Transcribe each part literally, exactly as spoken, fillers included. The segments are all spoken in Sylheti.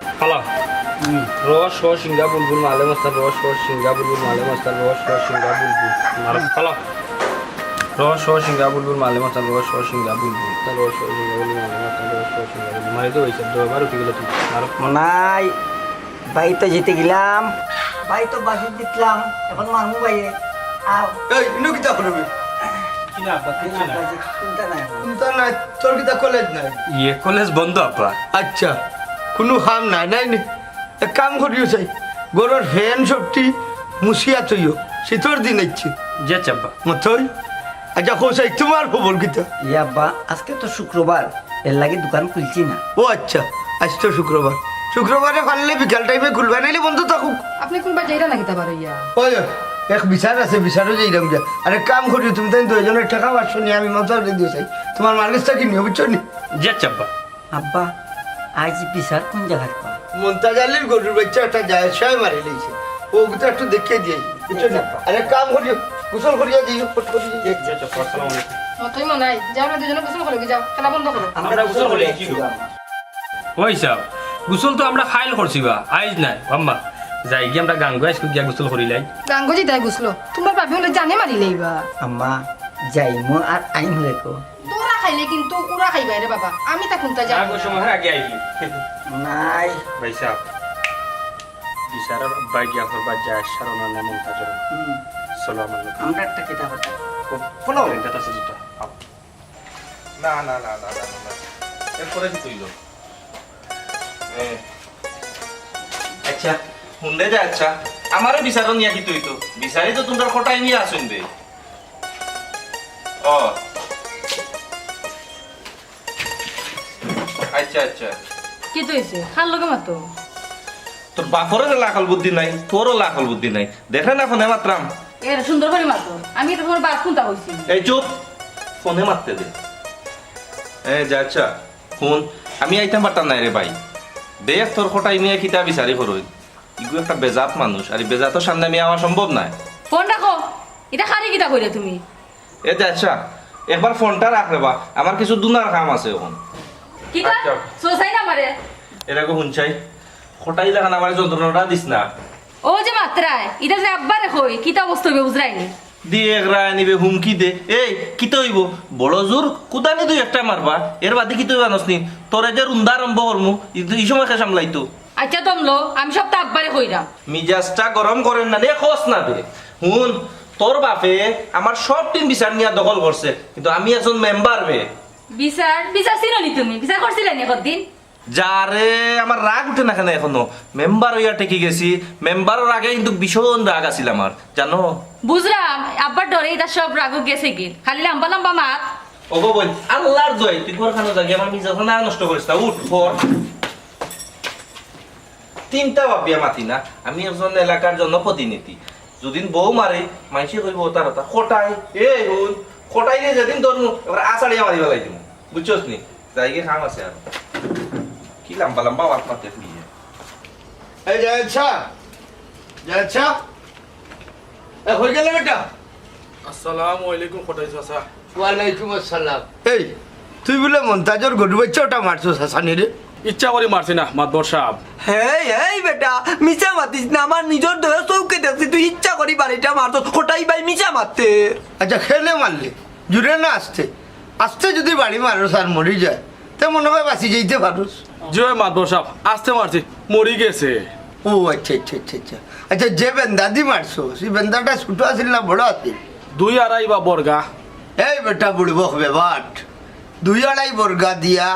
ফালা। র শ সিংহা বুলবুল মালে মস্তান, র শ সিংহা বুলবুল মালে মস্তান, র শ সিংহা বুলবুল মালে ফালা। র শ সিংহা বুলবুল মালে মস্তান, র শ সিংহা বুলবুল, র শ সিংহা বুলবুল মালে মস্তান, র শ সিংহা বুলবুল। মারি তো অইছে, দুইবার উঠি গেলে তুমি। আর নাই, ভাই তো জিতে গেলাম, ভাই তো বাসি জিতলাম, এখন মারমু ভাইয়ে। আও। এই, ইনো কিতা করবে? কি না আব্বা, কিচ্ছু না। চিন্তা নাই। চিন্তা নাই, তোর কিতা কলেজ নাই? ইয়ে, কলেজ বন্ধ আব্বা। আচ্ছা, কুনু কাম নাই, নাই নি? এক কাম করিও চাই, ঘরর ফ্যান সবটি মুছিয়া থইও, শীতর দিন আইছে। জি আচ্ছা আব্বা। মতই? আচ্ছা, কও চাই, তুমার খবর কিতা? ইয়া আব্বা, আজকে তো শুক্রবার, এর লাগি দোকান খুলছি না। ও আচ্ছা, আজ তো শুক্রবার, শুক্রবারে পারলে বিকাল টাইমে খুলবা, নাইলে বন্ধ থাকুক। আপনে কুনবা যাইরা নাকি তা বারইয়া? ওই, এক বিচার আছে, বিচারো যাইরাম গিয়া। আরে কাম করিও, তুমি তাই দুইজনের টেকা পাঁচশো নিয়া আমি মন্তাজরে দিও চাই, তুমার মার গেছ থাকি নিও, বুঝছো নি? জি আচ্ছা আব্বা। আব্বা, আইজ বিচার কুন জাগাত পাইলাম? মন্তাজ আলীর গরুর বাইচ্চা একটা জায়েদ সাহেব মারি লইছে। অউ গুতা একটু দেখিয়া দিয়া আই, বুঝছো নি? আরে কাম করিও, গোসল করিয়া দিও, ফট করিয়া। জি আচ্ছা, আসসালামু আলাইকুম। মতই মনাই, যাও না দুইজনে গোসল করো, যাও, খেলা বন্ধ করো। আমরা গোসল করি, কি গো? ওই সাব, গোসল তো আমরা কাইল করছি বা, আইজ নায়। আম্মা, যাই গিয়া আমরা গাঙ্গো আইজ গিয়া গোসল করিলাই। গাঙ্গো যাইতায় গোসলো, তুমার ভাবি অইলে জানে মারি লাইবা। আম্মা, যাইমু আর আইমু রেকো। তোরা খাইলে কিন্তু ওরা খাইবা রে বাবা, আমি তা কুনতা জানি না। সময় আগে আইলি। নাই। ভাই সাব, বিচারর আব্বায় গিয়া করবা জায়েদ সাহেব না মন্তাজর। হুম। চলো আমার লগে। আমরা একটা কিতা কথা। ও, ফোন। এটা তো আছে দুটা। আপ। না, না, না। এরপরে কিতা অইলো? এ, আচ্ছা, হুনলে যে আচ্ছা, আমারে বিচারো নিয়া কিতা অইতো? বিচারি তো তুমরার কটাই নিয়া আছইন বে। ও। আচ্ছা, আচ্ছা। কিতা অইছে? কার লগে মাতো? তোর বাপরও যে লাখাল বুদ্ধি নাই, তোরও লাখাল বুদ্ধি নাই। দেখরে না ফোনে মাতরাম। এর সুন্দর করি মাতো। আমি তো তুমার বাপ কুনতা কইছি। এই চুপ। ফোনে মাততে দে। এ, যা আচ্ছা। হুন, আমি আইতাম পারতাম নায় রে ভাই। দেখ তোর কটাই মিয়া কিতা বিচারি করইন। ইগু একটা বেজাত মানুষ, আর ই বেজাতর সামনে আমি আওয়া সম্ভব নায়। ফোন রাখো, ইটা কারে কিতা কইরা তুমি? এ দে আচ্ছা, একবার ফোনটা রাখ রে বা, আমার কিছু দুনার কাম আছে অখন। কিতা? আচ্ছা। সোসাই না মারে। এরাগো হুনছাই, কটাই লাখান আমারে যন্ত্রণাটা দিস না। ও যে মাতরায়, ইটা যে আব্বারে কই, কিতা অবস্থা অইবো বুঝরায়নি? দি এক রায় নিবে হুমকি দে। এই, কিতা অইবো? বড় জোর কুদানি দুই একটা মারবা, এর বাদে কিতা অইবো জানোস নি? তোরে যে রুন্দা আরম্ভ করমু, ই, ই সময় কে সামলাইতো? আচ্ছা, দম লও, আমি সবতা আব্বারে কইরাম। মিজাজটা গরম করের না নে, কস না দে। হুন, তোর বাপে আমার সবটিন বিচার নিয়া দখল করছে, কিন্তু আমি একজন মেম্বার বে। বিচার, বিচার চিনো নি তুমি? বিচার করছিলায় নি কদিন? যা রে, আমার রাগ উঠে না কেনে এখনো? মেম্বার অইয়া ঠেকি গেছি, মেম্বারর আগে কিন্তু ভীষণ রাগ আছিল আমার, জানো? বুঝরাম, আব্বার ডরে ইতা সব রাগ গেছেগি। খালি লাম্বা লাম্বা মাত। ওগো বইন, আল্লার দোয়াই, তুই ঘরখানো যাগি, আমার মিজাজটা না নষ্ট করিস না, উঠ, পড়। তিনটা ভাবিয়া মাতি না, আমি একজন এলাকার জনপ্রতিনিধি। যদিন বউ মারে, মাইনষে কইবো অতা অতা, কটাই, এ হুন, কটাইরে যেদিন ধরমু, এবার আছাড়িয়া মারি ফালাই দিমু। বুঝছস নি? যাইগি, কাম আছে আর। কি লাম্বা লাম্বা ওয়াক মারতে ফুরিয়ে। এই যে আচ্ছা, যে আচ্ছা, এ, কই গেলে বেটা? আসসালামু আলাইকুম, কটাই চাচা। ওয়ালাইকুম আসসালাম। এই, তুই বুলে মন্তাজর গরু বাইচ্চাটা মারছস হাসানি রে? ইচ্ছা করি মারছি না, মাতবর সাব। হেই, হেই বেটা, মিছা মাতিস না, আমার নিজর দুই চউখে দেখছি তুই ইচ্ছা করি বাড়িটা মারছস, কটাই ভাই মিছা মাততে। আচ্ছা, কেনে মারলে? জুরে না আস্তে? আস্তে যুদি বাড়ি মারস আর মরি যায়, তে মনে অয় বাঁচি যাইতে পারস। জি অয় মাতবর সাব, আস্তে মারছি, মরি গেছে। ও আচ্ছা, আচ্ছা, আচ্ছা, আচ্ছা। আচ্ছা, যে বেন্দাদি মারছস, ই বেন্দাটা ছোট আছিল না বড় আছিল? দুই আড়াই বা বর্গা। এই বেটা বুড়বক বেবাট, দুই আড়াই বর্গা দিয়া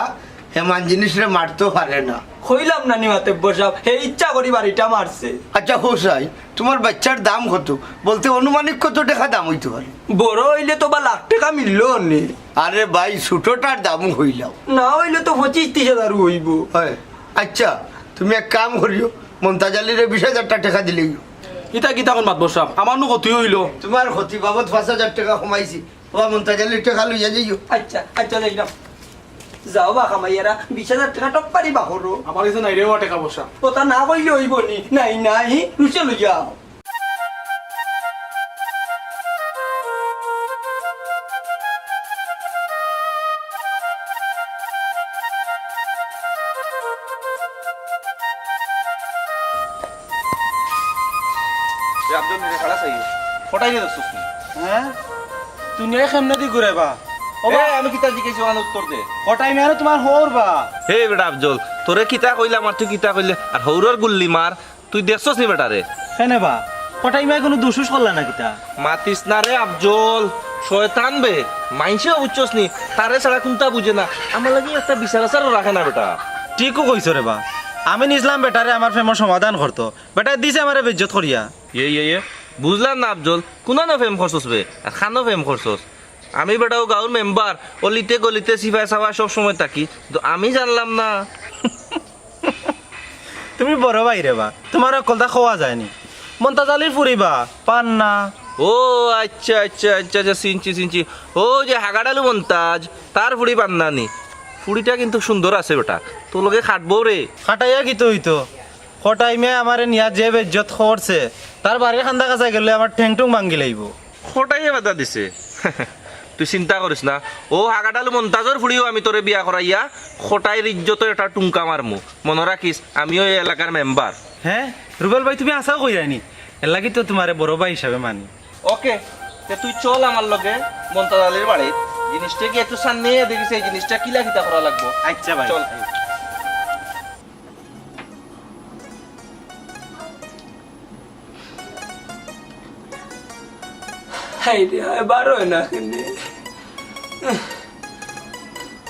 হেমান জিনিসরে মারতো পারে না। কইলাম না নি মাতব্বর সাব, হে ইচ্ছা করি বাড়িটা মারছে। আচ্ছা, হোসাই, তুমার বাইচ্চার দাম কত? বলতে আনুমানিক কত টেকা দাম অইতো পারে? বড় অইলে তো বা লাখ টেকা মিললো অনে। আরে ভাই, ছোটটার দাম কইলাম। না অইলে তো পঁচিশ তিশ হাজার অইবো। অয়। আচ্ছা, তুমি এক কাম করিও, মন্তাজ আলীরে বিশ হাজারটা টেকা দিলেই অয়। ইতা কিতা কইন মাতবর সাব? আমার নু ক্ষতি অইলো। তুমার ক্ষতি বাবদ পাঁচ হাজার টেকা কমাইছি। ও মন্তাজ আলীর টেকা লইয়া যাইও। আচ্ছা, আচ্ছা, যাইলাম। যাও বা কামাইয়ারা, বিশ হাজার টেকা টপ পারি বা করো। আমার গেছে নাই রে বা টেকা পয়সা। কথা না কইলে অইবো নি? নাই, নাই, রুচে লইয়া আও। আব্দুল মিয়া খাড়া চাইও। কটাই রে দোস্ত নি? হ্যাঁ? দুনিয়ায় কেমনে দি ঘুরে বা? ও বা, এ, আমি কিতা জিজ্ঞেস ওখানে উত্তর দে। কটাই মেয়ারও তোমার হৌর বা? হে বেটা আফজল, তোরে কিতা কইলাম আর তুই কিতা কইলে? আর হৌরর গুল্লি মার, তুই দেখছস নি বেটারে? কেনে বা? কটাই মেয়ে কোনো দুষুষ করলা না কিতা? মাতিস না রে আফজল, শয়তান বে। মাইনষেও বুঝছস নি, তারে ছাড়া কুনতা বুঝে না। আমার লাগি একটা বিচার আচারও রাখে না বেটা। ঠিকও কইছো রে বা, আমি নিজলাম বেটারে আমার প্রেমর সমাধান করতো, বেটায় দিছে আমারে বেইজ্জত করিয়া। ইয়ে, ইয়ে, ইয়ে। বুঝলাম না আফজল, কুনানো প্রেম করছস বে? আর খানো প্রেম করছস? আমি বেটা ও গাঁওর মেম্বার, অলিতে গলিতে সিপাই সাবা সব সময় থাকি, কিন্তু আমি জানলাম না। তুমি বড় ভাই রে বা, তোমার অকলতা খোয়া যায়নি। মন্তাজ আলীর ফুরি বা, পান না। ও আচ্ছা, আচ্ছা, আচ্ছা, আচ্ছা, চিনছি, চিনছি। ও যে হাগাডালু মন্তাজ, তার ফুরি পান না নি। ফুরিটা কিন্তু সুন্দর আছে বেটা, তোর লগে খাটবো রে। খাটাইয়া কিতা অইতো? কটাই মেয়ে আমারে নিয়া যে বেইজ্জত করছে, তার বাড়ির কান্দা কাছা গেলে আমার ঠেং টুং ভাঙ্গি লাইবো। কটাইয়ে বাধা দিছে। তুই চিন্তা করিস না, ও হাগাডালু মন্তাজর ফুরিও আমি তোরে বিয়া করাইয়া কটাইর ইজ্জতর একটা টুঙ্কা মারমু। মনো রাখিস, আমিও এই এলাকার মেম্বার। হ্যাঁ, রুবেল ভাই, তুমি আছাও কইরায়নি, এর লাগি তো তোমারে বড় ভাই হিসাবে মানি। ওকে, তে তুই চল আমার লগে মন্তাজ আলীর বাড়ি, জিনিসটা কি একটু সামনে দেখিস, এই জিনিসটা কিলা কিতা করা লাগবো। আচ্ছা ভাই। চল। হায় রে, হায়, বার অয় না কেনে।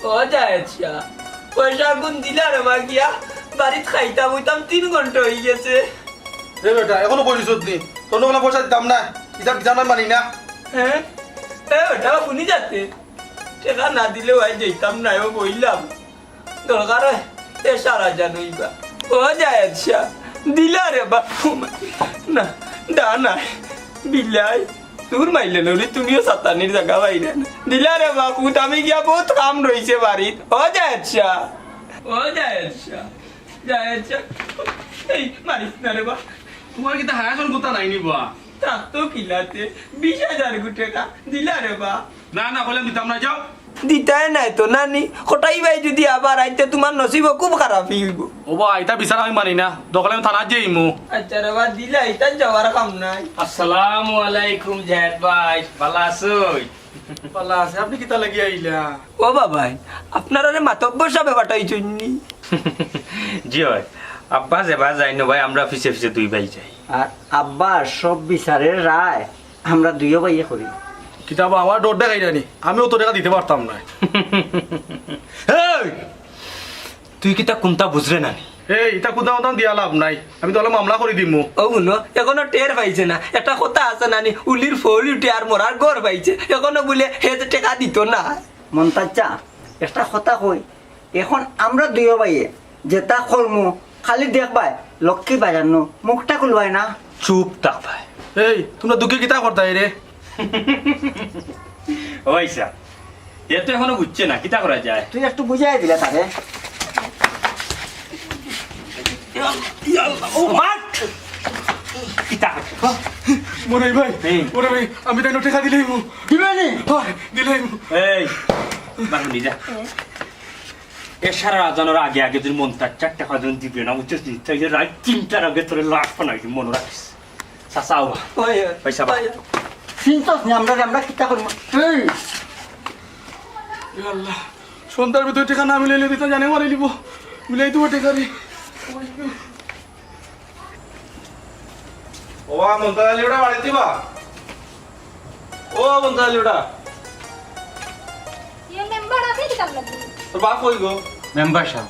ও জায়েদ শাহ, পয়সা গুন দিলা রে বা গিয়া? বাড়িত খাইতাম অইতাম, তিন ঘন্টা অই গেছে। এ বেটা, এখনো পরিশোধ নি। তোর কোনো পয়সা দিতাম না। হিসাব কিতাব না মানি না। হ্যাঁ? এ বেটা, হুনি যাতে। টেকা না দিলে অয় যাইতাম না, ও বইলাম। দরকার অয়, এ সারা জানইবা। ও জায়েদ শাহ, দিলা রে বা। না, দা নাই। বিলাই, দূর মাইলে নরি, তুমিও সাতানির জাগা পাইরে না। দিলা রে বা, পুত, আমি গিয়া বউত কাম রইছে বাড়িত। ও জায়েদ শাহ, ও জায়েদ শাহ, জায়েদ শাহ। এই, মারিস না রে বা। তোমার কিতা হায়াসন গুতা নাই নি বা? তা তো কিলাতে, বিশ হাজার গু টেকা দিলা রে বা। না, না, কইলাম দিতাম না, যাও। দিতায় নায় তো, নানি। কটাই ভাই যুদি আবার আইতে, তুমার নসিবও খুব খারাপ অইবো। ও বা, ইতা বিচার আমি মানি না। দরকার অইলে আমি থানাত যাইমু। আচ্ছা রে বা, দিলা, ইতা যাওয়ার কাম নাই। আসসালামু আলাইকুম জায়েদ ভাই, ভালা আছইন? ভালা আছে, আপনি কিতা লাগি আইলা? ও বাবাই, আপনারারে মাতব্বর সাবে পাঠাইছইন নি? জি অয়, আব্বা যেবা যাইন ভাই, আমরা পিছে পিছে দুই ভাই যাই। আর আব্বার সব বিচারের রায় আমরা দুইও ভাইয়ে করি। কিতা বা, আমার ডর দেখাইরা নি, আমি অত টেকা দিতে পারতাম না। এই, তুই কিতা কুন্তা বুঝরে না নি? এই, ইতা কুন্তা কুন্তা দিয়া লাভ নাই, আমি তো মামলা করি দিমু। ও হুনো, এখনো টের পাইছে না, একটা কথা আছে না নি, উলির ফৌল উঠে আর মরার ঘর পাইছে, এখনো বুলে হে যে টেকা দিতো না। মন্তাজ চা, একটা কথা কই, এখন আমরা দুইও ভাইয়ে যেতা করমু, খালি দেখবায়, লক্ষ্মী বাজার নু মুখটা খুলবায় না। চুপ থাকবায়। এই, তুমরা দুগে কিতা করতায় রে? ওই স্যার, এ তো এখনো বুঝছে না, কিতা করা যায়? তুই একটু বুঝাই দিলে তারে। ও মা! কিতা? মনে ভাই, এই। মনে ভাই, আমি তাই টেকা দিলাইমু। দিবে নি? হয়, দিলাইমু। এই, বারো নিজা। এ সারা আজানর আগে আগে যদি মন্তাজ চার টেকা যদি দিবে না, বুঝছস নি? তাইলে রাইত তিনটার আগে তোরে লাশ বানাই দিমু, মনো রাখিস। চাচা, আও। ওই, ওই। পয়সা বা। ওই। চিনছস নি আমরা, আমরা কিতা করমু? এই। ইয়া আল্লাহ, সন্ধ্যার ভিতরে টেকা না মিলাইলে দিতা জানে মারি লিব। মিলাই তো টেকা রে। ও বা, মন্তাজ আলী ওটা বাড়িত বা? ও মন্তাজ আলী ওটা। ইয়ে মেম্বার, আপনি কিতা লাগবে? তোর বাপ কই গো? মেম্বার সাব,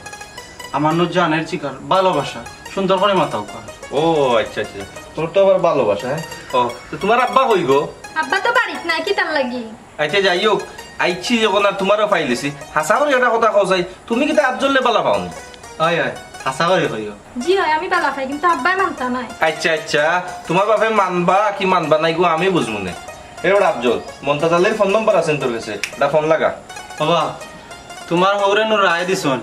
আমার নু জানের চিকার, ভালোবাসা, সুন্দর করি মাতাও কর। ও আচ্ছা আচ্ছা, তোর তো আবার ভালোবাসা, হ্যাঁ? ও, তো তোমার আব্বা কই গো? আব্বা তো বাড়িত নাই, কিতার লাগি? আচ্ছা, যাই হোক, আইছি যখন আর তোমারও পাইলিছি, হাছা করি একটা কথা কও চাই, তুমি কিতা আফজলরে বালা পাও নি? অয়, অয়, হাছা করি কইও। জি অয়, আমি বালা পাই, কিন্তু আব্বায় মানতা নায়। আচ্ছা, আচ্ছা, তোমার বাপে মানবা কি মানবা নায় গো, আমি বুঝমু নে। এ ওটা আফজল, মন্তাজ আলীর ফোন নম্বর আছে নি তোর গেছে? এটা ফোন লাগা। বাবা, তোমার হউরে নু রায় দিছইন,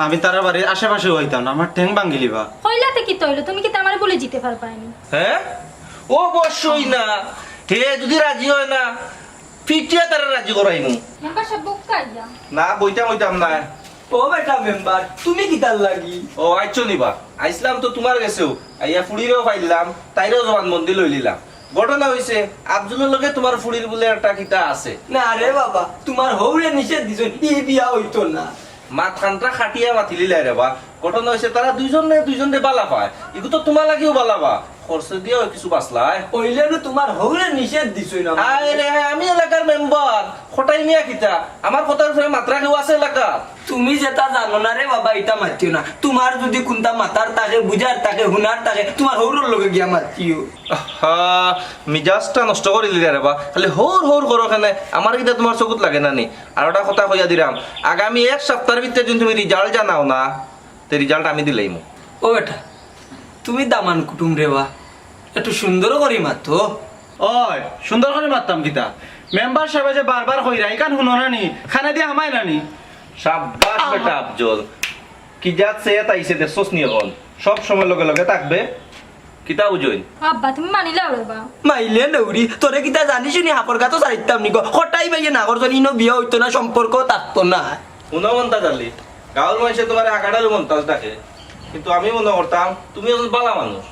আমি তারার বাড়ির আশেপাশেও আইতাম না, আমার ঠ্যাং ভাঙ্গিলিবা। কইলাতে কিতা অইলো, তুমি কিতা আমারে ভুলি যিতে পারবায় নি? হ্যাঁ? অবশ্যই না। হে যদি রাজি অয় না, পিটিয়া তারে রাজি করাইমু। মেম্বার সাব, বউক্কা আইয়া। না, বইতাম, বইতাম না। ও বেটা মেম্বার, তুমি কিতার লাগি? ও, আইছো নি বা? আইছলাম তো তুমার গেছেউ, আইয়া ফুড়িরেও পাইলাম, তাইরেও জবানবন্দি লইলিলাম। ঘটনা অইছে, আফজলর লগে তুমার ফুড়ির বুলে একটা কিতা আছে। না রে বাবা, তুমার হউরে নিষেধ দিছইন, ই বিয়া অইতো না। মাত খানটা খাটিয়া মাতিলিলায় রে বা। ঘটনা অইছে, তারা দুইজনে দুইজনরে বালা পায়, ইগু তো তুমার লাগিও বালা বা। খরচে দিয়াও কিছু বাঁচলায়। অইলে নু তুমার হউরে নিষেধ দিছইন না। আয় রে, আমি এলাকার মেম্বার, খটাই মিয়া কিতা? আমার কথার উপরে মাতরা কেউ আছে এলাকাত? তুমি যেটা জানো না রে বাবা, ইটা মাতিও না। তুমার যুদি কুনটা মাতার থাকে, বুঝার থাকে, হুনার থাকে, তুমার হউরর লগে গিয়া মাতিও। আহা, মিজাজটা নষ্ট করিলিরে রে বা। খালি হউর হউর করো কেনে? আমার কিতা তুমার চকুত লাগে না নি? আর ওটা কথা কইয়া দিরাম, আগামী এক সাপ্তার ভিতরে যুদি তুমি result জানাও না, তে result আমি দিলাইমু। ও বেটা, তুমি দামান কুটুম রে বা, একটু সুন্দর করি মাতো। ওই, সুন্দর করি মাততাম কিতা? মেম্বার সাবে যে বারবার কইরা, ইখান হুনো না নি? খানে দিয়া হামায় না নি? সাব্বাস আহা। বেটা আফজল, কি জাত সেয়াত আইছে দেখছস নি অখন? সব সময় লগে লগে থাকবে। কিতা বুঝইন? আব্বা, তুমি মানিলাও রে বা। মাইলে নউরি, তোরে কিতা জানি শুনি হাফর গাতো ছাড়িতাম নি গো। খটাই ভাইয়ে না করছইন, ইনো বিয়া অইতো না, সম্পর্ক থাকতো না। হুনো মন্তাজ আলী, গাঁওর মানষে তুমারে আগাডালু মন্তাজ ডাকে, কিন্তু আমি মনো করতাম তুমি একজন বালা মানুষ।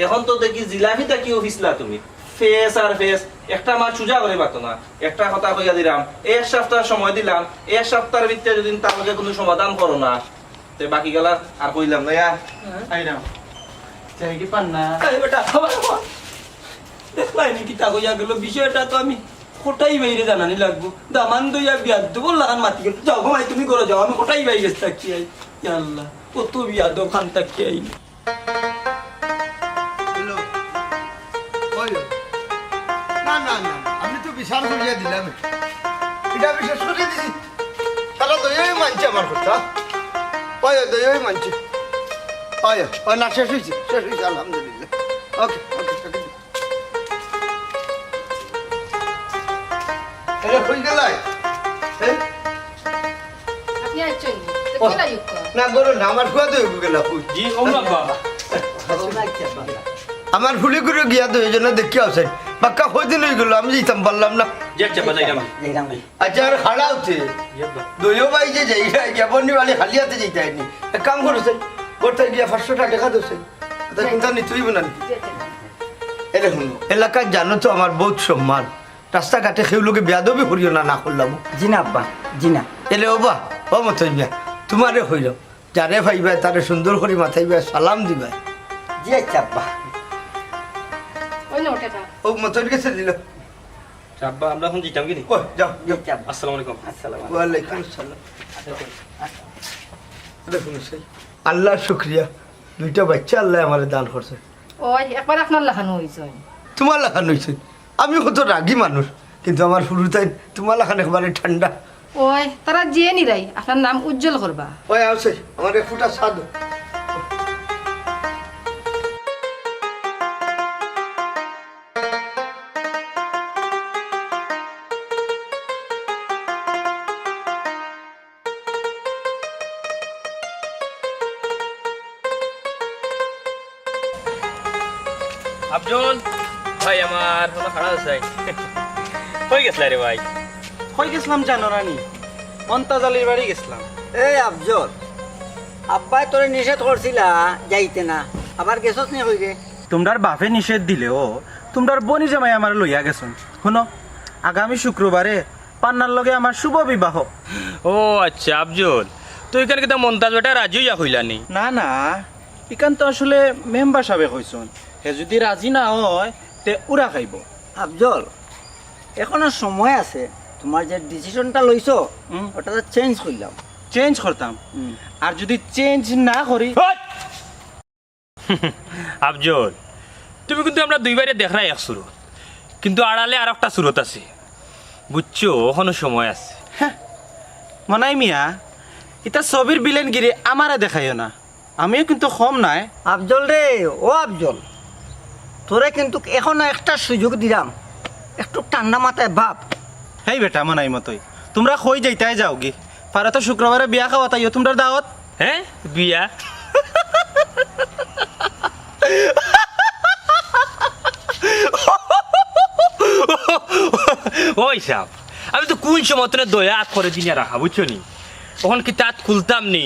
অখন তো দেখি জিলাপি থাকিও ফিছলা তুমি, ফেস আর ফেস, একটা মাত সুজা করি মাতো না। একটা কথা কইয়া দিরাম, এক সাপ্তার সময় দিলাম, এক সাপ্তার ভিতরে যুদি তার লগে কুনু সমাধান করো না, তে বাকি গেলা আর কইলাম না, ইয়া। হ্যাঁ? আইরাম। যাই কি পান না? আরে বেটা, আবার, আবার। দেখলায় নি কিতা কইয়া গেল? বিষয়টা তো আমি খটাই ভাইরে জানানি লাগবো। দামান দইয়া বিয়াদ্দবর লাখান মাতি গেল। যাও গো মাই, তুমি করো যাও, আমি খটাই ভাইর গেছ থাকি আই। ইয়া আল্লাহ, কত বিয়াদ্দব খান থাকি আই। হ্যালো। ওই, ওই। না, না, না, না, আমি তো বিচার করিয়া দিলাম। ইটা আমি শেষ করিয়া দিছি। তারা দইয়াই মানছে আমার কথা। ওই, ওই, দইয়াই মানছে। ওই, ওই, না, শেষ অইছে, শেষ অইছে, আলহামদুলিল্লাহ। ওকে, ওকে, ওকে। এটা কই গেলাই? হ্যাঁ? আপনি আইছেন? ও, দেখুন না, ইউক্কা। না, গরু না, আমার ফুয়া তো এগু গেলা, কই? জি, ওমা বাবা। আমার ফুলি করে গিয়া তো এই জন্য দেখি আছে। বাক্কা কয়দিন অই গেল, আমি যাইতাম পারলাম না। জি, আচ্ছা, বাজাই যাবা। যাইলাম ভাই। আচ্ছা, আর খাড়া হচ্ছে। জি, আব্বা। দইও ভাই যে যাই, যাই, যাবো নি বালি খালি হাতে যাইতে হয়নি। এক কাম করো, স্যার, করতে গিয়া পাঁচশো টাকা দেখা দেবো, স্যার। তা কিন্তু আর নিতে হইব না। জি, আচ্ছা। এরে হুনো, এলাকায় জানো তো আমার বহুত সম্মান। রাস্তাঘাটে কেউ লোকে বেয়াদবি করিও না, না করলাম। জি না আব্বা, জি না। এরে ওবা, ও মতই মিয়া, তোমারে কইল, যারে পাইবায় তারে সুন্দর করি মাতাইবায়, সালাম দিবায়। জি আচ্ছা আব্বা। ওই নো টাকা। ও মতই গেছে দিল। আচ্ছা আব্বা, আমরা এখন যাইতাম কি নি? ও, যাও, যাও। জি আব্বা। আসসালামু আলাইকুম। আসসালামু আলাইকুম। ওয়ালাইকুম আসসালাম। দেখুন সেই, আল্লাহর শুকরিয়া, দুইটা বাচ্চা আল্লাহ আমারে দান করছে। ওই, একবার আপনার লাখান অইছে। তোমার লাখান অইছে? আমি কত রাগী মানুষ, কিন্তু আমার ফুরুতাইন তোমার লাখান একবারে ঠান্ডা। ওই, তারা যে নিরাই আপনার নাম উজ্জ্বল করবা। ওই, আছে, আমার এক ফুটা সাধু। আফজল, ভাই আমার, তোমরা খাড়া আছো ভাই। কই গেছলা রে ভাই? কই গেছলাম জানো না নি? মন্তাজ আলীর বাড়ি গেছলাম। এই আফজল, আব্বায় তোরে নিষেধ করছিলা যাইতে না, আবার গেছস নি কই রে? তোমরার বাপে নিষেধ দিলেও তোমরার বনি জামাই আমারে লইয়া গেছইন। হুনো, আগামী শুক্রবারে পান্নার লগে আমার শুভ বিবাহ। ও আচ্ছা, আফজল, তো ইখান কিতা মন্তাজ বেটা রাজি অইয়া কইলা নি? না, না, ইখান তো আসলে মেম্বার সাবে কইছইন, হে যুদি রাজি না অয়, তে উড়া খাইবো। আফজল, এখনো সময় আছে, তোমার যে ডিসিশনটা লইছো, হুম। ওটা তো চেঞ্জ করলাম। চেঞ্জ করতাম? হুম। আর যুদি চেঞ্জ না করি? হট! আফজল, তুমি কিন্তু আমরা দুইবারে দেখরায় এক সুরত, কিন্তু আড়ালে আর একটা সুরত আছে, বুঝছো? অখনো সময় আছে। হ্যাঁ, মনাই মিয়া, ইতা ছবির ভিলেনগিরি আমারে দেখাইও না, আমিও কিন্তু কম নায়। আফজল রে, ও আফজল, তোরে কিন্তু এখনো একটা সুযোগ দিলাম, একটু ঠান্ডা মাথায় ভাব। হেই বেটা, মনাই মতই, তোমরা কই যাইতায় যাওগি, পারো তো শুক্রবারে বিয়া খাওয়াত আইও, তোমরার দাওয়াত। হ্যাঁ, বিয়া? ওই সাব, আমি তো কুন সময় তনে দয়া আত করে দিনে রাখা, বুঝছো নি? অখন কিতা আত খুলতাম নি,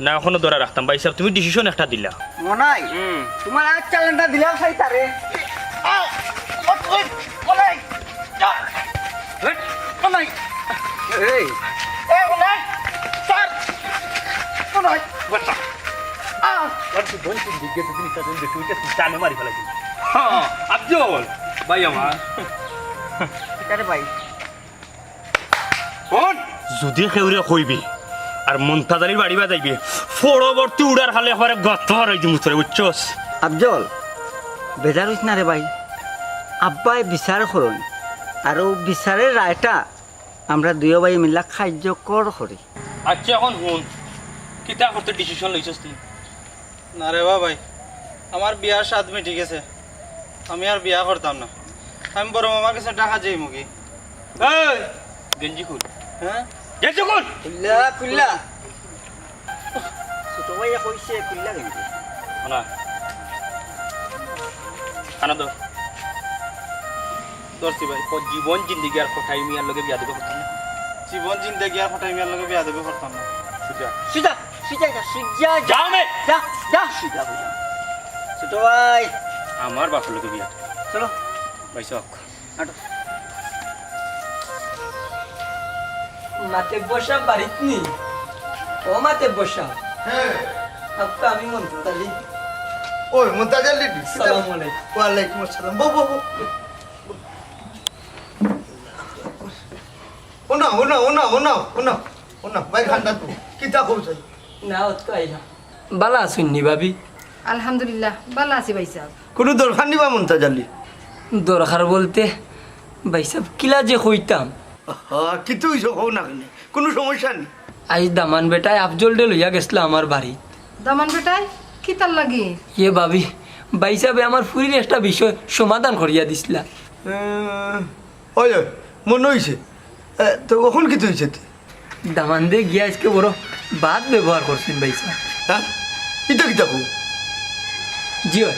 না অখনো ধরা রাখতাম? ভাইসাব, তুমি ডিসিশন একটা দিলা। মনাই, হুম। তুমার আত চালানটা দিলাম সাই তারে। আ, ও, ও, মনাই, আ, হেট, মনাই। এই। এ, মনাই, স্যার, মনাই, বাঁচা। আ, বলছি, বলছি, দিকে যদি নিশা দিন দেখি, ওইটা তুই টানে মারি ফেলাই দিবি। হ্যাঁ, আফজল, ভাই আমার। আরে ভাই, হুন, যুদি কেউরে কইবি আর মন্তাজ আলীর বাড়ি বাজাইবি, পরবর্তী উড়ার খালে একবারে গত হরাই দিমু তোরে, বুঝছস? আফজল, বেজার অইস না রে ভাই, আব্বায় বিচার করইন, আর অউ বিচারের রায়টা আমরা দুইও ভাই মিল্লা কার্যকর করি। আচ্ছা, অখন হুন, কিতা করতে ডিসিশন লইছস তুই? না রে বা ভাই, আমার বিয়ার সাত মিটি গেছে, আমি আর বিয়া করতাম না। আমি বড় মামার গেছে ঢাকা যাইমুগি। এই, গেঞ্জি খুল। হ্যাঁ? গেঞ্জি খুল। খুললা, খুললা। ছোট ভাইয়ে কইছে খুললা গেঞ্জি। না। কানো ধর। ধরছি ভাই। ও জীবন জিন্দেগি আর কটাই মিয়ার লগে বিয়া দিবি করতাম না। জীবন জিন্দেগি আর কটাই মিয়ার লগে বিয়া দিবি করতাম না। সুজা। সুজা, সুজা যা, সুজা যা। যাও নে। যা, যা, সুজা, সুজা। ছোট ভাই। আমার বাপর লগে বিয়া। চলো। ভাই সাব। আটো। মাতব্বর সাব বাড়িত নি? ও মাতব্বর সাব। হ্যাঁ। আপনি আমি মন্তাজ আলী। ওই মন্তাজ আলী, সালাম আলাইকুম। ওয়ালাইকুম আসসালাম। বউ, বউ, বউ। ও না, ও না, ও না, ও না, ও না, ও না, ভাই খান্দা তো, কিতা কইছে? না, ও তো আইলা। বালা আছইন নি ভাবি? আলহামদুলিল্লাহ, বালা আছি ভাইসাব। কুনু দরকার নি বা মন্তাজ আলী? দরকার বলতে ভাইসাব, কিলা যে কইতাম। আহা, কিতা অইছে কও না কেনে? কুনু সমস্যা নি? আইজ দামান বেটায় আফজলরে লইয়া গেছলা আমার বাড়ি। দামান বেটায়? কিতার লাগি? ইয়ে ভাবি, ভাইসাবে আমার ফুরির একটা বিষয় সমাধান করিয়া দিছলা। এ, ওই, ওই, মনো অইছে। এ, তো অখন কিতা অইছে তে? দামান্দে গিয়া আইজকে বড় বাদ ব্যবহার করছইন ভাইসাব। হ্যাঁ? ইতা কিতা কও? জি অয়,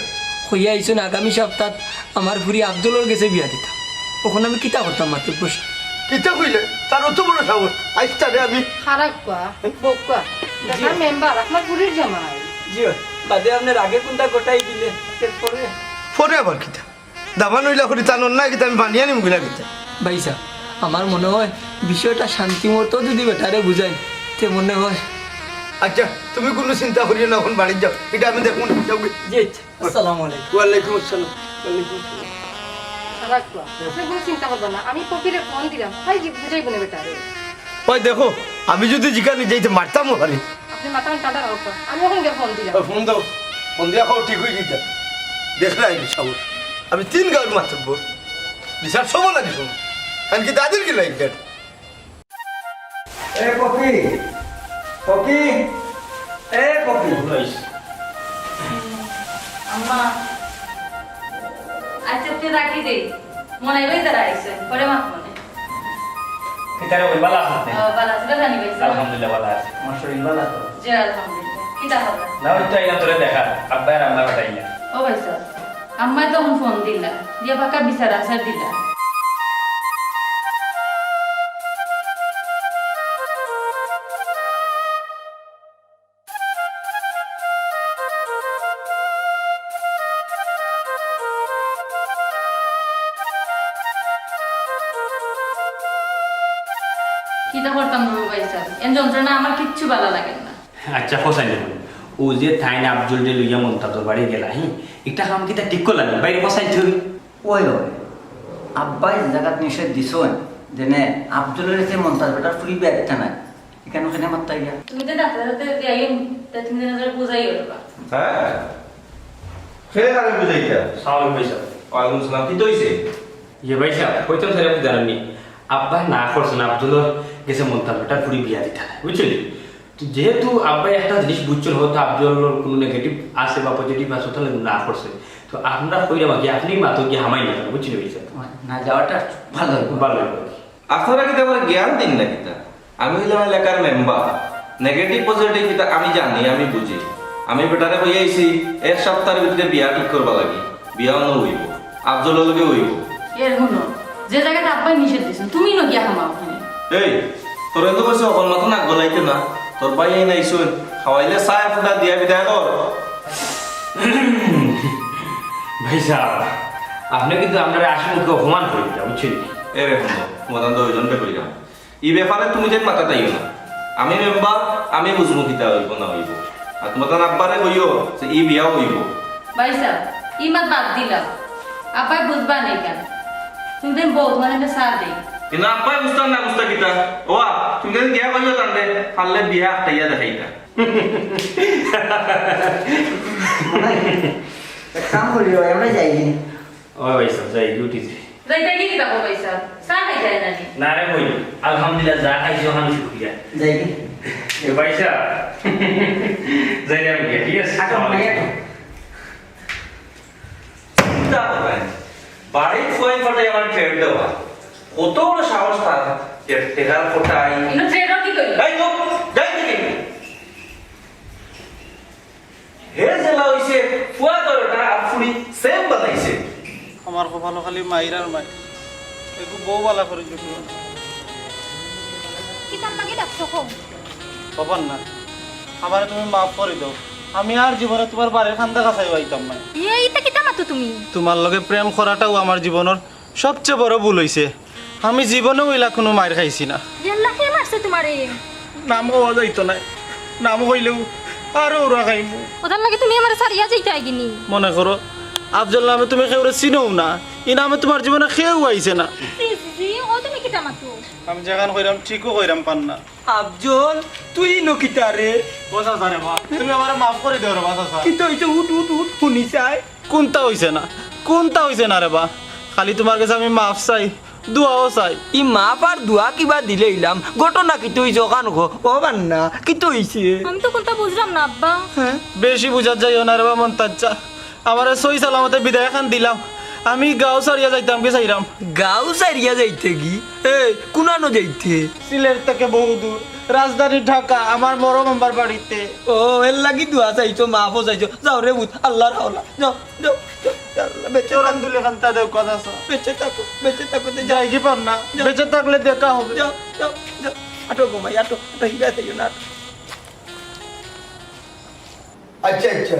কইয়া আইছইন আগামী সপ্তাত আমার ফুরি আফজলর গেছে বিয়া দিতা। অখন আমি কিতা করতাম মাতব্বর সাব? কিতা কইলে? তার অত বড় সাহস। আইজ তারে আমি খারাপ কওয়া, বউক্কা। জি। বেটার মেম্বার, আপনার ফুরির জামাই। জি অয়, বাদে আপনার আগে কুনটা ঘটাই দিলে, এরপরে পরে আবার কিতা? দামান অইলা করি তান অন্যায় কিতা আমি বানিয়া নিমু কিনা কিতা? ভাইসাব, আমার মনে অয় বিষয়টা শান্তি মতো যুদি বেটারে বুঝাইন, তে মনে অয়। আচ্ছা, তুমি কুনু চিন্তা করিও না, অখন বাড়িত যাও, ইটা আমি দেখমু নে, যাও গি। জি, আচ্ছা। আসসালামু আলাইকুম। ওয়ালাইকুম আসসালাম। ওয়ালাইকুম আসসালাম। রাখবা। আপনি কুনু চিন্তা করবা না, আমি পপিরে ফোন দিলাম, তাই যে বুঝাইবো নে বেটারে। ওই দেখো, আমি যুদি জিকানি যাইতে মারতামও পারি। আপনি মাথা ঠান্ডা রাখবা, আমি অখন গিয়া ফোন দিলাম। ওই ফোন দাও, ফোন দিয়া কও ঠিক অই যাইতা। দেখরায় নি সাহস, আমি তিন গাউর মাতব্বর, বিচার সব লাগি শুনো, কারণ কি দাদির কি লাগি? এ পপি, পপি, এ পপি। আম্মা, আচ্ছা, তুই রাখি দে। মনে হয় তারা আইছে, পরে মাত মনে। কিতারে বল, বালা আছস নি? ও, বালা আছি, বালা নি ভাই? আলহামদুলিল্লাহ, বালা আছি। আমার শরীর বালা তো? জি, আলহামদুলিল্লাহ। কিতা খবর? না, ওই তো আইলাম তোরে দেখা। আব্বা আর আম্মা পাঠাইলা। ও ভাইসাব, আম্মায় তখন ফোন দিলা, দিয়া পাক্কা বিচার আচার দিলা। কিতা করতাম রে ভাইসাব, এন যন্ত্রণা আমার কিচ্ছু বালা লাগে না। আচ্ছা, হোসাইন, অউ যে তাইন আফজলরে লইয়া মন্তাজর বাড়ি গেলা, হি, ইটা কাম কিতা ঠিক করলা নি? বাইরে হোসাইন তুই। ওই, ওই, আব্বায় যে জাগাত নিষেধ দিছইন, যেনে আফজলরে যে মন্তাজ বেটার ফুরি বিয়া দিতা নায়, ইখান কেনে মাততায় গিয়া? তুমি তো ডাক্তার হতে যাইও, তাই তুমি তো নজরে বুঝাই হলো বা। হ্যাঁ? কে কারে বুঝাইতা? সালাম আলাইকুম ভাইসাব। ওয়ালাইকুম সালাম, কিতা অইছে? ইয়ে ভাইসাব, কইতাম স্যার, আপনি জানেন নি, আব্বায় না করছইন, আফজলর গেছে মন্তাজ বেটার ফুরি বিয়া দিতা নায়, বুঝছইন নি? তো যেহেতু আব্বায় একটা জিনিস বুঝছইন, হয়তো আফজলর কুনু negative আছে বা positive আছে, তাইলে না করছইন। তো আমরা কইরাম কি, আপনি মাতো গিয়া হামাই না, বুঝছইন নি ভাইসাব? না যাওয়াটা ভালো অইবো। ভালো অইবো। আপনারা কিতা আমারে জ্ঞান দিন না কিতা? আমি অইলাম এলাকার মেম্বার। Negative positive কিতা আমি জানি, আমি বুঝি। আমি বেটারে কইয়া আইছি, এক সপ্তাহর ভিতরে বিয়া ঠিক করবার লাগি। বিয়া অনো অইবো। আফজলর লগে অইবো। এর হুনো, যে জাগাত আব্বায় নিষেধ দিছইন, তুমি নু গিয়া হামাও অখানে। এই, তোরে তো কইছি অকল মাতো নাক গলাইতে না। তোর ভাই এই নাইছইন, খাওয়াইলে চা ফুটা দিয়া বিদায় কর। ভাইসাব, আপনে কিন্তু আমরারে হাসি মুখে অপমান করিলা, বুঝছইন নি? এরে হুনো, তুমার তো ওই জন্যে কইলাম। ই ব্যাপারে তুমি যেন মাথাত আইও না। আমি মেম্বার, আমি বুঝমু কিতা অইবো না অইবো। আর তুমার আব্বারে কইও যে ই বিয়া অইবো। ভাইসাব, ই মাত বাদ দিলাও। আব্বায় বুঝবা নি কেনে? তুমি যেন বউ, তুমারে আমি চা দেই। কিন্তু আব্বায় বুঝতা না, বুঝতা কিতা? ওবা, তুমি যেন গিয়া কইও তানরে, পারলে বিয়া আটকাইয়া দেখাইতা। এক কাম করি, আমরা যাই। ও ভাইসাব, যাই, ডিউটি যাই। যাইতা গি কিতা কও ভাইসাব? চা খাইতায় না নি? না রে বইন, আলহামদুলিল্লাহ, যা খাইছি অখান শুকরিয়া। যাই গি? এ ভাইসাব, যাইরাম গিয়া, ঠিক আছে? আচ্ছা, ভাই, আচ্ছা। চিন্তা করবেন, বাড়ির ফুয়াইন ফাটাই আমার ট্রেড দেওয়া। কত বড় সাহস তার, যে টেকার কোটাই। ইনো ট্রেডর কি করি? এই তো, যাই দেখি। হে জেলা অইছে, ফুয়া দরটা আর ফুড়ি সেম বানাইছে। আমার কপালো খালি মাইর আর মাইর। একটু বউ বালা করি জুটি। কিতার লাগি ডাকছো কও? বাবার না, আমারে তুমি মাফ করি দেও। আমি আর জীবনে তুমার বাড়ির কান্দা কাছাইও আইতাম না। ইয়ে, ইতা কিতা মাতো তুমি? তুমার লগে প্রেম করাটাউ আমার জীবনর সবচেয়ে বড় ভুল অইছে। আমি জীবনেও ইলা কুনু মাইর খাইছি না। ইয়াল্লা, কে মারছে তুমারে? নাম কওয়া যাইতো নায়, নাম কইলেউ আরো ওরা খাইমু। অতার লাগি তুমি আমারে ছাড়িয়া যাইতায় গি নি? মনে করো, আফজল নামে তুমি কেউরে চিনোউ না, ই নামে তুমার জীবনে কেউ আইছে না। ছি, ছি, ও তুমি কিতা মাতো? আমি যেখান কইরাম ঠিকউ কইরাম পার না। আফজল, তুই ইনো কিতা রে? ও চাচা রে বা, তুমি আমারে মাফ করি দেও রে বা চাচা। কিতা অইছে? উঠ, উঠ, উঠ, হুনি চাই। কুনতা অইছে না? কুনতা অইছে না রে বা? খালি তুমার গেছে আমি মাফ চাই, দোয়াও চাই। ই মাফ আর দোয়া কিবা দিলে ইলাম? ঘটনা কিতা অইছে অখান কও। ও বান্না, কিতা অইছে? আমি তো কুনতা বুঝরাম না, আব্বা। হ্যাঁ? বেশি বুঝাত যাইও না রে বা মন্তাজ চাচা। আমারে সহি সালামতে বিদায় খান দিলাও। আমি গাঁও ছাড়িয়া যাইতাম গি চাইরাম। গাঁও ছাড়িয়া যাইতে গি? এই, কুনানো যাইতে? সিলেট থাকি বহু দূর, রাজধানী ঢাকা, আমার মরম আমার বাড়িতে। ও, এর লাগি দোয়া চাইছো, মাফও চাইছো। যাও রে পুত, আল্লার হাওলা। যাও, যাও, যাও, আল্লাহ, বেঁচে থাকো। কান্তা দেও কথা আছে। বেঁচে থাকো, বেঁচে থাকো, তে যাও। যাই গি পার না? যাও। বেঁচে থাকলে দেখা হবে। যাও, যাও, যাও। আটো ঘুমাই, আটো, আটো, হিরা যাইও না, আটো। আচ্ছা, আচ্ছা।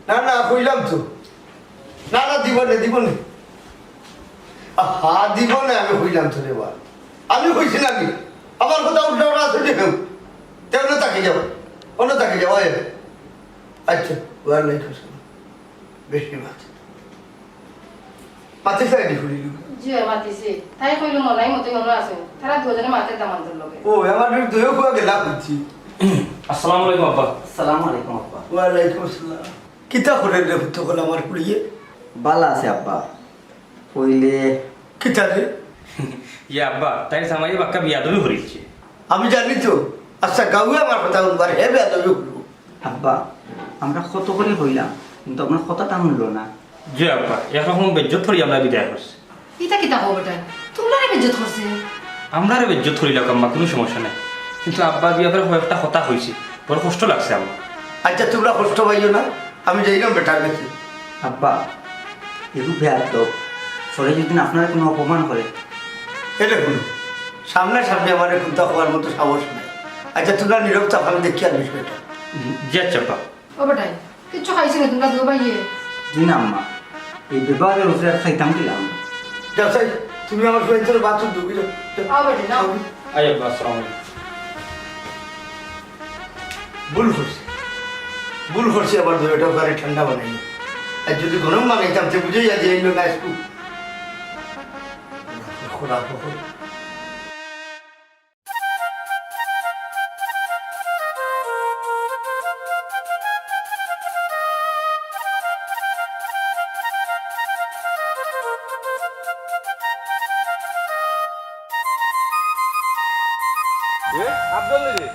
না, না, কইলাম তো। না, না, দিবনে, দিবনে। আহা, দিবনে আমি কইলাম তো রে বা। আমি কইছি না নি? আমার কথা উল্টা উল্টা আছে যে কেউ। তে অনো থাকি যাও। অনো থাকি যাও, আয়। আচ্ছা, ওয়ালাইকুম আসসালাম। বেশি মাত। মাতিছে নি ফুড়ি? জি, মাতিছে। তাই কইলো মনাই মতে মনে আছে। তারা দুজনে মাতের দামান্দর লগে। ও, আমার দুইও ফুয়া গেলা কইছি। আসসালামু আলাইকুম আব্বা। আসসালামু আলাইকুম আব্বা। ওয়ালাইকুম আসসালাম। কিতা করের রে পুত অকল আমার ফুড়িয়ে? বালা আছে আব্বা। কইলে কিতা রে? ইয়া আব্বা, তাইর জামাইয়ে বাক্কা বিয়াদবি করিলছে। আমি জানি তো। আচ্ছা, গাঁওয়ে আমার কথা হুনবার, হে বিয়াদবি করবো। আব্বা, আমরা কত করি কইলাম, কিন্তু আপনার কথাটা হুনলো না। জি আব্বা, একরকম বেইজ্জত করি আমরা বিদায় করছি। ইতা কিতা কও বেটা? তুমরারে বেইজ্জত করছে? আমরারে বেইজ্জত করিলাউক আম্মা, কুনু সমস্যা নাই, কিন্তু আব্বার বিয়াপারে কয়েকটা কথা কইছি, বড় কষ্ট লাগছে আম্মা। আচ্ছা, তুমরা কষ্ট পাইও না, আমি যাইরাম বেটার গেছে। আব্বা, এগু বেয়াদব, পরে যদি আপনারে কুনু অপমান করে। এরে হুনো, সামনাসামনি আমারে কুন্তা কওয়ার মতো সাহস নাই। আচ্ছা, তুমরা নীরব থাকো, আমি দেখিয়ার বিষয়টা। জি আচ্ছা আব্বা। ও বেটাইন, কিচ্ছু খাইছো নি তুমরা দুইও ভাইয়ে? জি না আম্মা, এই বেপারে ওসে আর খাইতাম কিলা? যাও চাই, তুমি আমার ফুয়াইন্তরে ভাত দেও, যাও, যাও। আও বেটাইন, আও। আই আব্বা, আসসালামু আলাইকুম। ভুল করছি, ভুল করছি, আবার দুইটা বাড়ি ঠান্ডা বানাই। আর যদি গরম বানাইতাম, তে বুঝাইয়া দিয়া অইলো না, আইজকু। খোলা খবর। এ, আফজল রে,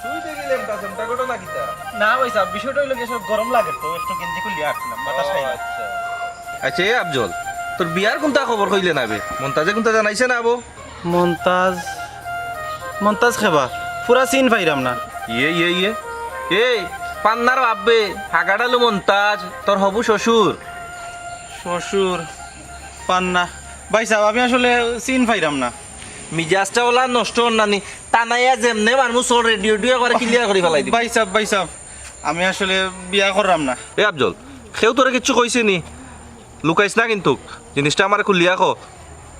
তুই দেখি লেমটা সেমটা ঘটনা কিতা? না ভাইসাব, বিষয়টা অইলো গিয়া সব গরম লাগে তো, একটু গেঞ্জি খুলিয়া আটছিলাম, বাতাস খাই। আচ্ছা। আচ্ছা, এ আফজল, তোর বিয়ার কুন্তা খবর কইলে না বে? মন্তাজে কুন্তা জানাইছে না আবো? মন্তাজ, মন্তাজ খেবা? পুরা চিন পাইরাম না। ইয়ে, ইয়ে, ইয়ে। এই, পান্নার বাপ বে, হাগাডালু মন্তাজ, তোর হবু শ্বশুর। শ্বশুর, পান্না। ভাইসাব, আমি আসলে চিন পাইরাম না। মিজাজটা ওলা নষ্ট অর নানি, টানাইয়া যেমনে মারমু চড় রেডিও ডিও করে ক্লিয়ার করি ফালাই দিমু। ভাই সাহেব, ভাই সাহেব, আমি আসলে বিয়া কররাম না। এ আফজল, কেউ তোরে কিচ্ছু কইছে নি? লুকাইস না কিন্তু, জিনিসটা আমারে খুলিয়া ক,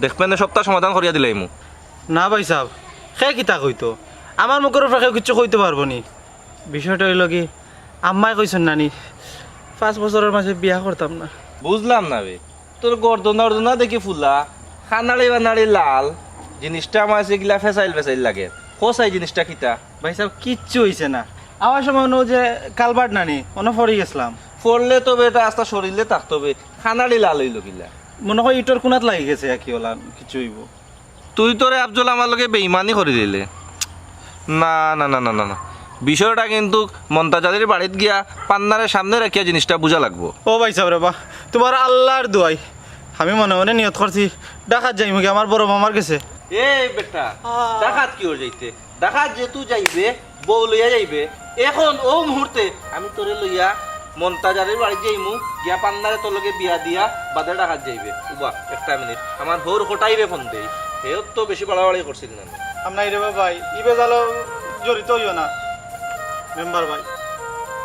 দেখবে নে সবতা সমাধান করিয়া দিলাইমু। না ভাই সাহেব, কে কিতা কইতো? আমার মুখর উপরে কেউ কিচ্ছু কইতো পারবো নি। বিষয়টা অইলো কি, আম্মায় কইছইন নানি, পাঁচ বছরর মাঝে বিয়া করতাম না। বুঝলাম না বে, তোর গর্দনা অর্দনা দেখি ফুলা, খানাড়ি বানাড়ি লাল, জিনিসটা আমার কাছে গিলা ফেসাইল ফেসাইল লাগে। কও চাই জিনিসটা কিতা? ভাই সাহেব, কিচ্ছু অইছে না। আওয়ার সময় অনো যে কালভার্ট নানি, অনো পড়ি গেছলাম। পড়লে তো বে এটা আস্তা শরীরে থাকতো বে, খানাড়ি লাল অইলো কিলা? মনে হয় ইটর কুনাত লাগি গেছে আর কি, ওলা কিছু অইবো। তুই তোরে আফজল আমার লগে বেইমানি করি দিলে। না, না, না, না, না, না। বিষয়টা কিন্তু মন্তাজ আলীর বাড়িত গিয়া পান্নারে সামনে রাখিয়া জিনিসটা বুঝা লাগবো। ও ভাই সাহেব রে বা, তুমার আল্লার দোয়াই, আমি মনে মনে নিয়ত করছি ডাকাত যাইমু গি আমার বড় মামার গেছে। এ বেটা, ডাকাত কিওর যাইতে? ডাকাত যেহেতু যাইবে, বউ লইয়া যাইবে, এখন অউ মুহূর্তে আমি তোরে লইয়া মন্তাজ আলীর বাড়িত যাইমু, গিয়া পান্নারে তোর লগে বিয়া দিয়া বাদে ডাকাত যাইবে। উবা, একটা মিনিট, আমার হউর কটাইরে ফোন দেই, হেও তো বেশি বাড়াবাড়ি করছিল না। আমনা ইরে বা ভাই, ই বেজালো জড়িত অইও না মেম্বার ভাই।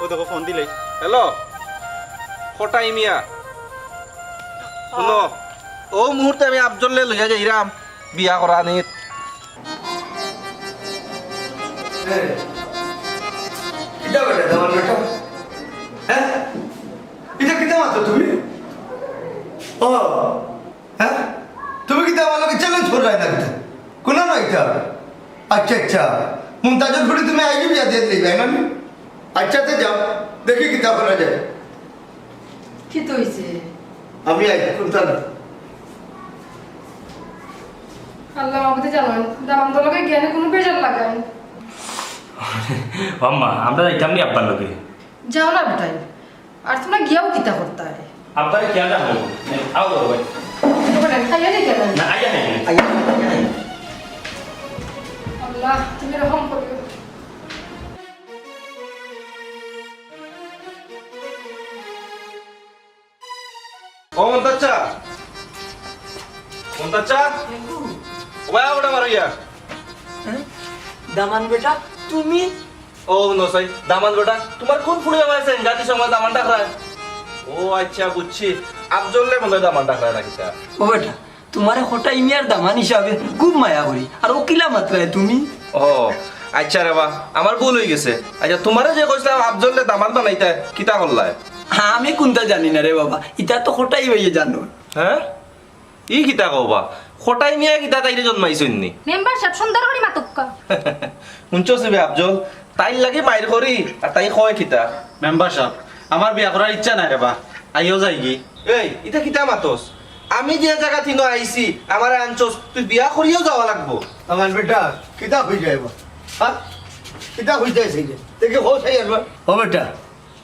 ও দেখো ফোন দিলাই। হ্যালো, কটাই মিয়া, হুনো, অউ মুহূর্তে আমি আফজলরে লইয়া যাইরাম বিয়া করানিত। এ, কিতা বেটা, দামান বেটা? হ্যাঁ? ইটা কিতা মাতো তুমি? ও, হ্যাঁ? তুমি কিতা আমার লগে চ্যালেঞ্জ কররায় না কিতা? কুনা না ইটা? আচ্ছা, আচ্ছা। মুমতাজর ফুড়ি তুমি আইজ বিয়া দিয়া দিলাইবায় না নি? আচ্ছা, তে যাও, দেখি কিতা করা যায়। কিতা অইছে? আমি আই, কুন্তা না। আল্লাহ মাবুদে জানইন, দামান্দর লগে গিয়া নে কুনু বেজাল লাগাইন। আম্মা, আমরা যাইতাম নি আব্বার লগে? যাও না বেটাইন, আর তুমরা গিয়াও কিতা করতায়? আব্বারে খেয়াল রাখো। আও বড় ভাই। খাইয়া যাইতায় না? না, আইয়া নাই। আল্লাহ, তুমি রহম করিও। ও মন্তাজ চা, মন্তাজ চা, ও ভাই, ওটা মারো ইয়া। হ্যাঁ? দামান বেটা, তুমি? ও নসাই, দামান বেটা, তুমার কুন ফুড়ি আমার সেঙ্গাতি সময় দামান ডাকরায়? ও আচ্ছা, বুঝছি, আফজলরে মনে হয় দামান ডাকরায় না কিতা? ও বেটা, তুমারে কটাই মিয়ার দামান হিসাবে খুব মায়া করি, আর অউ কিলা মাতরায় তুমি? ও আচ্ছা রে বা, আমার ভুল অইগেছে। আচ্ছা, তুমারে যে কইছলাম আফজলরে দামান বানাইতায়, কিতা করলায়? আমি কুন্তা জানি না রে বাবা, ইতা তো কটাই ভাইয়ে জানো। হ্যাঁ? ই কিতা কও বা? কটাই মিয়া কিতা তাইরে জন্মাইছইন নি? মেম্বার সাব, সুন্দর করি মাতউক্কা। হুনছস নি বে আফজল, তাইর লাগি মাইর করি, আর তাই কয় কিতা? মেম্বার সাব, আমার বিয়া করার ইচ্ছা নাই রে বা, আইও যাইগি। এই, ইতা কিতা মাতস? আমি যে জাগা থিনো আইছি, আমারে আনছস, তুই বিয়া করিয়াউ যাওয়া লাগবো। আমার বেটা, কিতা অইযায় বা? হ্যাঁ? কিতা অইযায় সেইটা? দেখি কও চাই একবার। ও বেটা,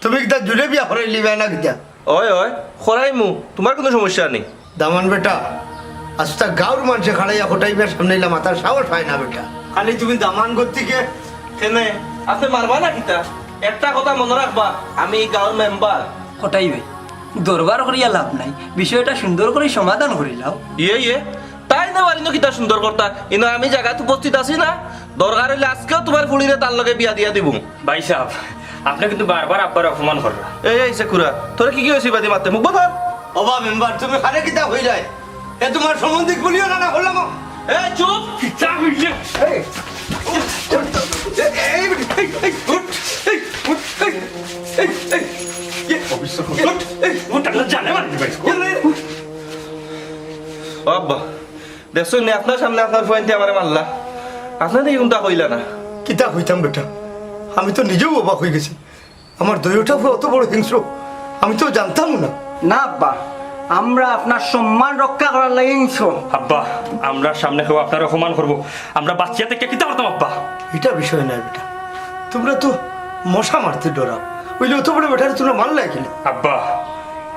তুমি কিতা জুরে বিয়া করাইলিবায় না কিতা? অয়, অয়, করাইমু, তুমার কুনু সমস্যা নাই। দামান বেটা, আস্তা গাউর মানষে খাড়াইয়া কটাই মিয়ার সামনে ইলা মাতার সাহস পায় না বেটা। খালি তুমি দামান গতিকে কেনে? আপনে মারবা না কিতা? একটা কথা মনো রাখবা, আমি ই গাউর মেম্বার। কটাই ভাই, দরবার করিয়া লাভ নাই, বিষয়টা সুন্দর করি সমাধান করিলাও। ইয়ে, ইয়ে, তাই না পারিনো কিতা সুন্দর করতা? ইনো আমি জাগাত উপস্থিত আছি না? দরকার অইলে আজকেউ তুমার ফুড়িরে তার লগে বিয়া দিয়া দিমু। ভাই সাব, আপনে কিন্তু বারবার আব্বারে অপমান কররা। এই, এই, সেকুরা, তোরে কিগিয়ে অইছে ইবাদি মাততে? মুখ বন্ধ কর। ওবা মেম্বার, তুমি কারে কিতা কইরায়? এ তুমার সম্বন্ধিক বলিও না, না করলাম। এই, চুপ! কিতা কইলে? এই, এই, এই, এই, উঠ, এই, উঠ, এই, এই, এই, এই, উঠ, এই, উঠ, আল্লাহ জানে মারি ভাই। ও আব্বা, দেখছইন নি, আপনার সামনে আপনার ফুয়াইন্তে আমারে মারলা, আপনারে ইগুনতা কইলা না। কিতা কইতাম বেটা, আমি তো নিজেউ অবাক অইগেছি। আমার দুইওটা ফুয়া অত বড় হিংস্র, আমি তো জানতামউ না। না আব্বা, আমরা আপনার সম্মান রক্ষা করার লাগি হিংস্র। আব্বা, আমরার সামনে কেউ আপনারে অপমান করবো, আমরা বাঁচিয়া থাকিয়া কিতা করতাম আব্বা? ইটা বিষয় নায় বেটা, তুমরা তো মশা মারতে ডরাও, অইলে অত বড় বেটারে তুমরা মারলায় কিলা? আব্বা,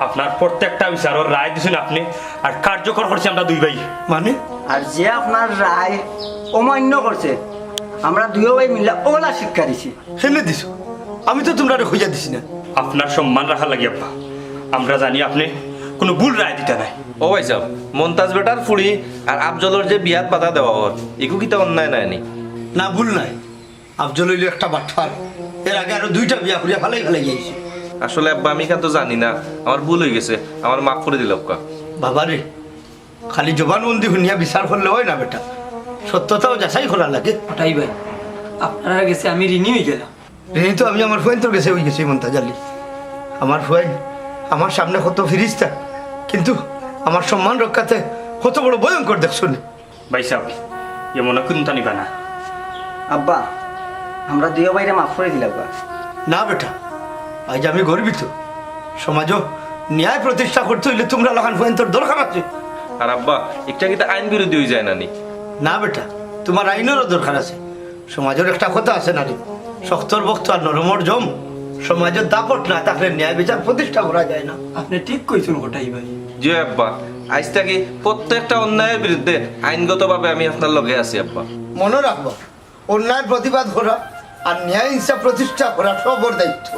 আপনার প্রত্যেকটা বিচারর রায় দিছইন আপনে, আর কার্যকর করছি আমরা দুই ভাই। মানে? আর যে আপনার রায় অমান্য করছে, আমরা দুইও ভাই মিল্লা অলা শিক্ষা দিছি। কেনে দিছো? আমি তো তুমরারে কইয়া দিছি না। আপনার সম্মান রাখার লাগি আব্বা, আমরা জানি আপনে কোনো ভুল রায় দিতা নায়। ও ভাইসাব, মন্তাজ বেটার ফুড়ি আর আফজলর যে বিয়াত বাধা দেওয়া অর, ইগু কিতা অন্যায় নায় নি? না, ভুল নায়। আফজল অইলো একটা বাটপার। এর আগে আরো দুইটা বিয়া করিয়া ফালাই ফালাই আইছে। আসলে আব্বা, আমি ইখান তো জানি না, আমার ভুল অইগেছে, আমারে মাফ করি দিলাউক্কা। বাবারে, খালি জবানবন্দি হুনিয়া বিচার করলে অয় না বেটা। সত্যতাও যাচাই করা লাগে। কটাই ভাই, আপনারার গেছে আমি ঋণী অইগেলাম। ঋণী তো আমি আমার ফুয়াইন্তর গেছে অইগেছি মন্তাজ আলী। আমার ফুয়াইন আমার সামনে কত ফিরিস্তা, কিন্তু আমার সম্মান রক্ষাতে কত বড় ভয়ঙ্কর দেখছো নি। ভাইসাব, এ মনে কুন্তা নিবা না। আব্বা, আমরা দুইও ভাইরে মাফ করি দিলাউক্কা। না বেটা, আইজ আমি গর্বিত। সমাজো ন্যায় প্রতিষ্ঠা করতে অইলে তুমরা লাখান ফুয়াইন্তর দরকার আছে। আর আব্বা, ইটা কিতা আইন বিরোধী অইযায় না নি? না বেটা, তুমার আইনরও দরকার আছে। সমাজর একটা কথা আছে না রে, শক্তর ভক্ত আর নরমর জম। সমাজর দাপট না থাকলে ন্যায় বিচার প্রতিষ্ঠা করা যায় না। আপনি ঠিক কইছইন কটাই ভাই। জি আব্বা, আইজ থাকি প্রত্যেকটা অন্যায়ের বিরুদ্ধে আইনগতভাবে আমি আপনার লগে আছি আব্বা। মনো রাখবা, অন্যায় প্রতিবাদ করা আর ন্যায় ইনসাফ প্রতিষ্ঠা করা সবর দায়িত্ব।